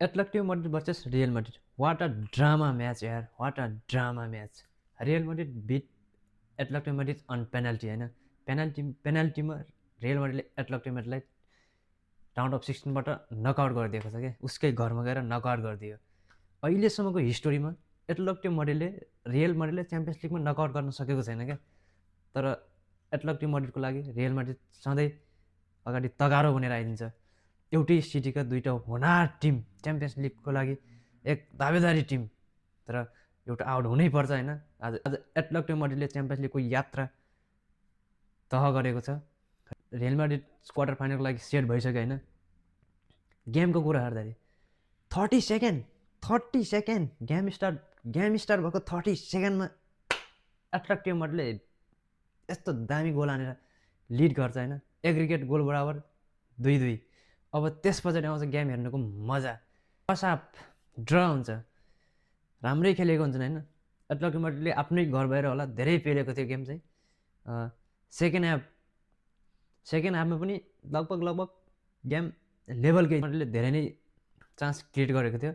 Atletico Madrid versus Real Madrid, what a drama match यार, what a drama match. Real Madrid beat Atletico Madrid on penalty होइन, पेनल्टीमा Real मैड्रिडले Atletico मैड्रिडलाई round of 16बाट knockout गरिदिएको छ क्या, उसकै घरमा गएर नकआउट गरिदियो। अहिलेसम्मको हिस्टोरीमा एटलेटिको मैड्रिडले रियल मैड्रिडले च्याम्पियन्स लिगमा नकआउट गर्न सकेको छैन क्या। तर एटलेटिको मैड्रिडको लागि रियल मैड्रिड सधैँ अगाडि तगारो बनेर आइदिन्छ। एउटै सिटीका दुईवटा होनार टिम च्याम्पियन्स लिगको लागि एक दावेदारी टिम, तर एउटा आउट हुनैपर्छ होइन। आज आज एटलेटिको मैड्रिडले च्याम्पियन्स लिगको यात्रा तह गरेको छ। रियल मैड्रिड क्वार्टर फाइनलको लागि सेट भइसक्यो होइन। गेमको कुरा गर्दाखेरि 30 सेकेन्ड गेम स्टार्ट भएको 30 सेकेन्डमा एटलेटिको मैड्रिडले यस्तो दामी गोल हानेर लिड गर्छ होइन। एग्रिगेट गोल बराबर 2-2। अब त्यस पछाडि आउँछ गेम हेर्नुको मजा, फर्स्ट ड्र हुन्छ, राम्रै खेलेको हुन्छन् होइन। एटलेटिको मैड्रिडले आफ्नै घर भएर होला धेरै पेलेको थियो गेम चाहिँ। सेकेन्ड हाफमा पनि लगभग गेम लेभलकै, मैड्रिडले धेरै नै चान्स क्रिएट गरेको थियो।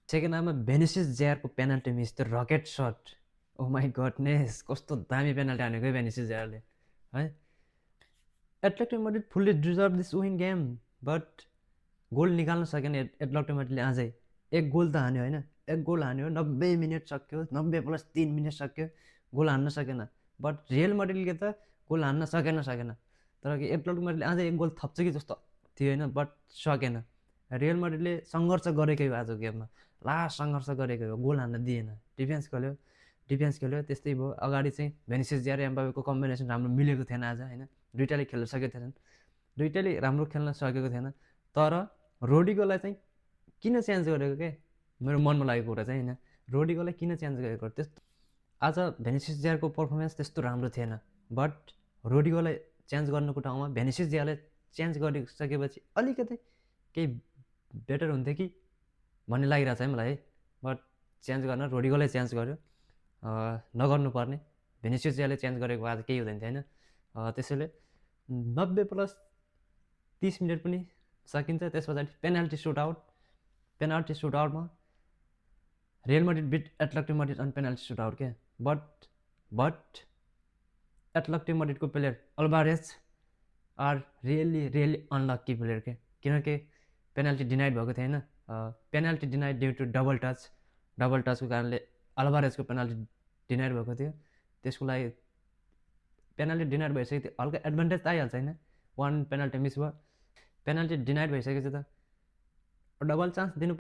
सेकेन्ड हाफमा भेनिसियस जेयरको पेनल्टी मिस थियो, rocket shot. Oh my goodness, कस्तो दामी पेनल्टी हानेको है भेनिसियस जेयरले है। Atletico Madrid fully deserve this win game, but goal निकाल्न सकेन एटलेटिको मैड्रिडले अझै। एक गोल त हान्यो होइन, एक गोल हान्यो, 90 मिनट सक्यो, 90 + 3 मिनट सक्यो, गोल हान्न सकेन। बट रियल मैड्रिडले त गोल हान्न सकेन। तर एटलेटिको मैड्रिडले अझै एक गोल थप्छ कि जस्तो थियो होइन, बट सकेन। रियल मैड्रिडले सङ्घर्ष गरेकै हो आजको गेममा, लास्ट सङ्घर्ष गरेकै हो, गोल हान्न दिएन। डिफेन्स खेल्यो, त्यस्तै भयो। अगाडि चाहिँ भेनिसियस जेयर एम्बापेको कम्बिनेसन राम्रो मिलेको थिएन आज होइन। दुइटाले खेल्न सकेको थिएनन्, दुइटाले राम्रो खेल्न सकेको थिएन। तर रोड्रिगोलाई चाहिँ किन चेन्ज गरेको के मेरो मनमा लागेको कुरा चाहिँ होइन, रोड्रिगोलाई किन चेन्ज गरेको। त्यस्तो आज भेनिसियस जेयरको पर्फर्मेन्स त्यस्तो राम्रो थिएन, बट रोड्रिगोलाई चेन्ज गर्नुको ठाउँमा भेनिसियस जेयरलाई चेन्ज गरिसकेपछि अलिकति केही बेटर हुन्थ्यो कि भन्ने लागिरहेको छ है मलाई है। बट चेन्ज गर्न रोड्रिगोलाई चेन्ज गर्यो, नगर्नुपर्ने। भेनिसियस जेयरले चेन्ज गरेको आज केही हुँदैन थियो होइन। त्यसैले 90 + 30 मिनट पनि सकिन्छ। त्यस पछाडि पेनल्टी सुटआउटमा Real Madrid beat Atletico Madrid on penalty shootout क्या। बट एटलेटिको मैड्रिडको player Alvarez are really unlucky player के, किनकि पेनल्टी डिनाइड भएको थियो होइन। Penalty denied due to double टचको कारणले अल्भारेजको पेनल्टी डिनाइड भएको थियो। त्यसको लागि पेनल्टी डिनाइड भइसकेको थियो, हल्का एडभान्टेज त आइहाल्छ होइन। 1 पेनल्टी मिस भयो, पेनल्टी डिनाइड भइसकेपछि त डबल चान्स दिनु